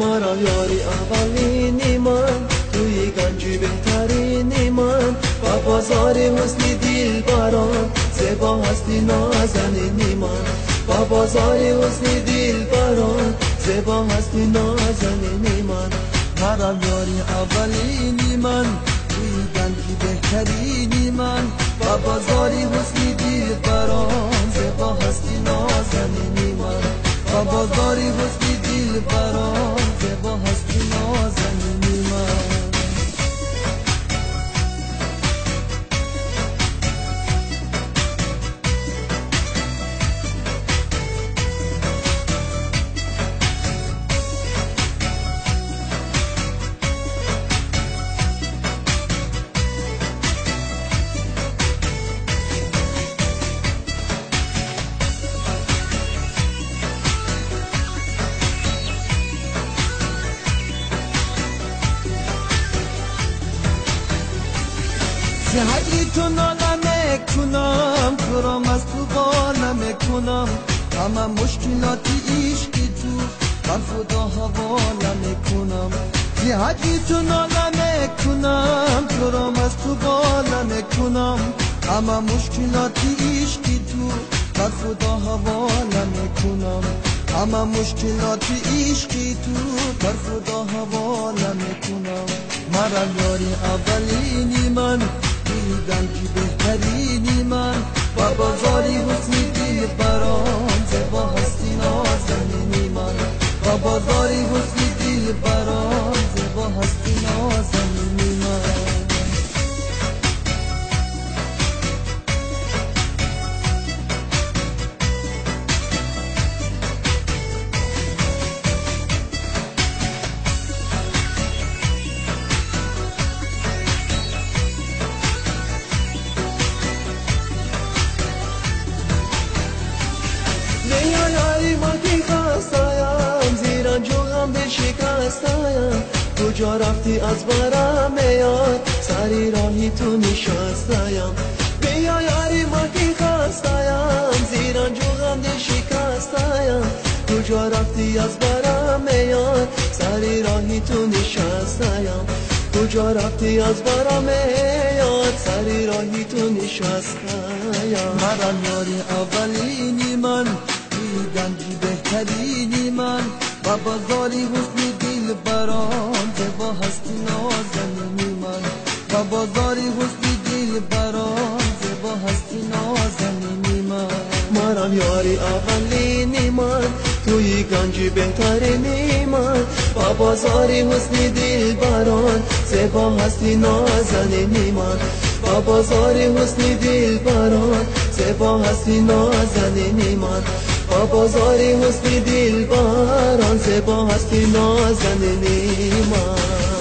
Маро ёри аввалини ман, туи ганҷи беҳтарини ман, ба бозори ҳусни дилбарон зебо ҳасти нозанини ман, ба бозори ҳусни дилбарон зебо ҳасти нозанини ман. Маро ёри аввалини ман, туи ганҷи беҳтарини ман, ба бозори ҳусни дилбарон зебо ҳасти нозанини ман, ба бозори ҳусни дилбарон зебо ҳасти нозанини ман. Зи ту нола мекунам, туро аз ту бола мекунам, ҳама мушкилоти ишқи ту бар худо ҳавола мекунам. Зи ту нола мекунам, туро аз ту бола мекунам, ҳама мушкилоти ишқи ту бар худо ҳавола мекунам, ҳама мушкилоти ишқи ту бар худо ҳавола мекунам. Маро ёри аввалини ман, ганҷи беҳтарини ман, ба бозори ҳусни дилбарон зебо ҳасти нозанини ман, ба бозори ҳусни дилбарон зебо ҳасти нозанини ман. کجا رفتی از برم یار، سری راهی تو نشستایم. بیا یاری ما که خستایم، زیرا جو غم دل شکستایم. کجا رفتی از برم یار، سری راهی تو نشستایم. کجا رفتی از برم یار، سری راهی تو نشستایم. مرا یاری اولینی من، توی گنجی بهترینی من، با بازاری حسن دلبران زیبا هستی نازنینی من، با بازاری حسن دلبران زیبا هستی نازنینی من. مرم یاری اولینی من، توی گنجی بهترینی من، با بازاری حسن دلبران زیبا هستی نازنینی من، با بازاری حسن دلبران زیبا هستی نازنینی من، با بازاری حسن دلبران زیبا هستی نازنینی من.